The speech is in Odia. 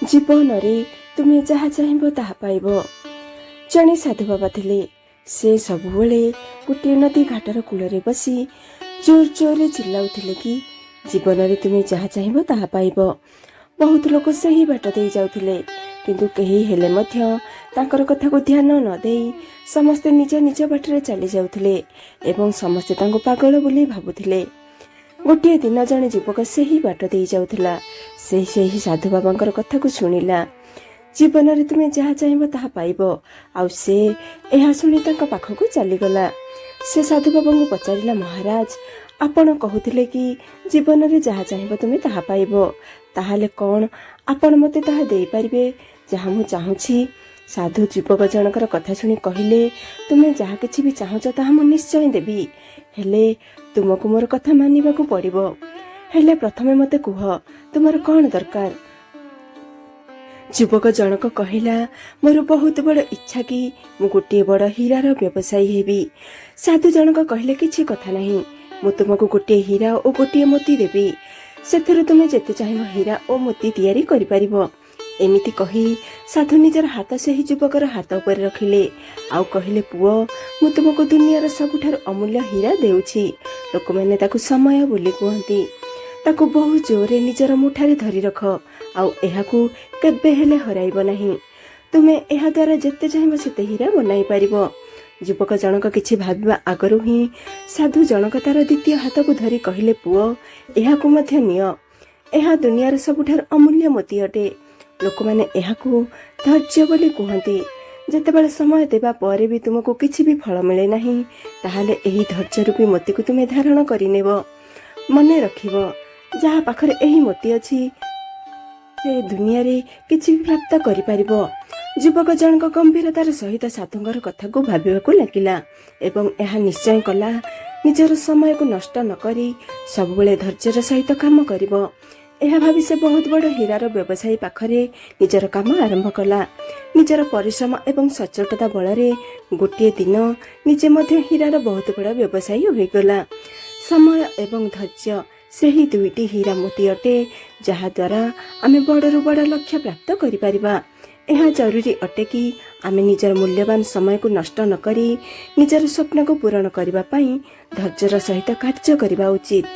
ଜୀବନରେ ତୁମେ ଯାହା ଚାହିଁବ, ତାହା ପାଇବ। ଜଣେ ସାଧୁ ବାବା ଥିଲେ। ସେ ସବୁବେଳେ ଗୋଟିଏ ନଦୀ ଘାଟର କୂଳରେ ବସି ଜୋର ଜୋରରେ ଚିଲ୍ଲାଉଥିଲେ କି ଜୀବନରେ ତୁମେ ଯାହା ଚାହିଁବ, ତାହା ପାଇବ। ବହୁତ ଲୋକ ସେହି ବାଟ ଦେଇ ଯାଉଥିଲେ, କିନ୍ତୁ କେହି ହେଲେ ମଧ୍ୟ ତାଙ୍କର କଥାକୁ ଧ୍ୟାନ ନ ଦେଇ ସମସ୍ତେ ନିଜ ନିଜ ବାଟରେ ଚାଲି ଯାଉଥିଲେ ଏବଂ ସମସ୍ତେ ତାଙ୍କୁ ପାଗଳ ବୋଲି ଭାବୁଥିଲେ। ଗୋଟିଏ ଦିନ ଜଣେ ଯୁବକ ସେହି ବାଟ ଦେଇ ଯାଉଥିଲା। ସେ ସେହି ସାଧୁ ବାବାଙ୍କର କଥାକୁ ଶୁଣିଲା, ଜୀବନରେ ତୁମେ ଯାହା ଚାହିଁବ, ତାହା ପାଇବ। ଆଉ ସେ ଏହା ଶୁଣି ତାଙ୍କ ପାଖକୁ ଚାଲିଗଲା। ସେ ସାଧୁ ବାବାଙ୍କୁ ପଚାରିଲା, "ମହାରାଜ, ଆପଣ କହୁଥିଲେ କି ଜୀବନରେ ଯାହା ଚାହିଁବ, ତୁମେ ତାହା ପାଇବ। ତାହେଲେ କ'ଣ ଆପଣ ମୋତେ ତାହା ଦେଇପାରିବେ, ଯାହା ମୁଁ ଚାହୁଁଛି?" ସାଧୁ ଯୁବକ ଜଣଙ୍କର କଥା ଶୁଣି କହିଲେ, "ତୁମେ ଯାହା କିଛି ବି ଚାହୁଁଛ, ତାହା ମୁଁ ନିଶ୍ଚୟ ଦେବି। ହେଲେ ତୁମକୁ ମୋର କଥା ମାନିବାକୁ ପଡ଼ିବ। ହେଲେ ପ୍ରଥମେ ମୋତେ କୁହ, ତୁମର କ'ଣ ଦରକାର?" ଯୁବକ ଜଣକ କହିଲା, "ମୋର ବହୁତ ବଡ଼ ଇଚ୍ଛା କି ମୁଁ ଗୋଟିଏ ବଡ଼ ହୀରାର ବ୍ୟବସାୟୀ ହେବି।" ସାଧୁ ଜଣକ କହିଲେ, "କିଛି କଥା ନାହିଁ। ମୁଁ ତୁମକୁ ଗୋଟିଏ ହୀରା ଓ ଗୋଟିଏ ମୋତି ଦେବି। ସେଥିରୁ ତୁମେ ଯେତେ ଚାହିଁବ ହୀରା ଓ ମୋତି ତିଆରି କରିପାରିବ।" ଏମିତି କହି ସାଧୁ ନିଜର ହାତ ସେହି ଯୁବକର ହାତ ଉପରେ ରଖିଲେ ଆଉ କହିଲେ, "ପୁଅ, ମୁଁ ତୁମକୁ ଦୁନିଆର ସବୁଠାରୁ ଅମୂଲ୍ୟ ହୀରା ଦେଉଛି। ଲୋକମାନେ ତାକୁ ସମୟ ବୋଲି କୁହନ୍ତି। ତାକୁ ବହୁ ଜୋରରେ ନିଜର ମୁଠାରେ ଧରି ରଖ ଆଉ ଏହାକୁ କେବେ ହେଲେ ହରାଇବ ନାହିଁ। ତୁମେ ଏହା ଦ୍ୱାରା ଯେତେ ଚାହିଁବ, ସେତେ ହୀରା ବନାଇ ପାରିବ।" ଯୁବକ ଜଣକ କିଛି ଭାବିବା ଆଗରୁ ହିଁ ସାଧୁ ଜଣକ ତାର ଦ୍ୱିତୀୟ ହାତକୁ ଧରି କହିଲେ, "ପୁଅ, ଏହାକୁ ମଧ୍ୟ ନିଅ। ଏହା ଦୁନିଆର ସବୁଠାରୁ ଅମୂଲ୍ୟ ମୋତି ଅଟେ। ଲୋକମାନେ ଏହାକୁ ଧୈର୍ଯ୍ୟ ବୋଲି କୁହନ୍ତି। ଯେତେବେଳେ ସମୟ ଦେବା ପରେ ବି ତୁମକୁ କିଛି ବି ଫଳ ମିଳେ ନାହିଁ, ତାହେଲେ ଏହି ଧୈର୍ଯ୍ୟ ରୂପୀ ମୋତିକୁ ତୁମେ ଧାରଣ କରିନେବ। ମନେ ରଖିବ, ଯାହା ପାଖରେ ଏହି ମୋତି ଅଛି, ସେ ଦୁନିଆରେ କିଛି ବି ପ୍ରାପ୍ତ କରିପାରିବ।" ଯୁବକ ଜଣକ ଗମ୍ଭୀରତାର ସହିତ ସାଧୁଙ୍କର କଥାକୁ ଭାବିବାକୁ ଲାଗିଲା ଏବଂ ଏହା ନିଶ୍ଚୟ କଲା, ନିଜର ସମୟକୁ ନଷ୍ଟ ନ କରି ସବୁବେଳେ ଧୈର୍ଯ୍ୟର ସହିତ କାମ କରିବ। ଏହା ଭାବି ସେ ବହୁତ ବଡ଼ ହୀରାର ବ୍ୟବସାୟୀ ପାଖରେ ନିଜର କାମ ଆରମ୍ଭ କଲା। ନିଜର ପରିଶ୍ରମ ଏବଂ ସଚ୍ଚୋଟତା ବଳରେ ଗୋଟିଏ ଦିନ ନିଜେ ମଧ୍ୟ ହୀରାର ବହୁତ ବଡ଼ ବ୍ୟବସାୟୀ ହୋଇଗଲା। ସମୟ ଏବଂ ଧୈର୍ଯ୍ୟ ସେହି ଦୁଇଟି ହୀରା ମୋତି ଅଟେ, ଯାହାଦ୍ୱାରା ଆମେ ବଡ଼ରୁ ବଡ଼ ଲକ୍ଷ୍ୟ ପ୍ରାପ୍ତ କରିପାରିବା। ଏହା ଜରୁରୀ ଅଟେ କି ଆମେ ନିଜର ମୂଲ୍ୟବାନ ସମୟକୁ ନଷ୍ଟ ନ କରି ନିଜର ସ୍ୱପ୍ନକୁ ପୂରଣ କରିବା ପାଇଁ ଧୈର୍ଯ୍ୟର ସହିତ କାର୍ଯ୍ୟ କରିବା ଉଚିତ।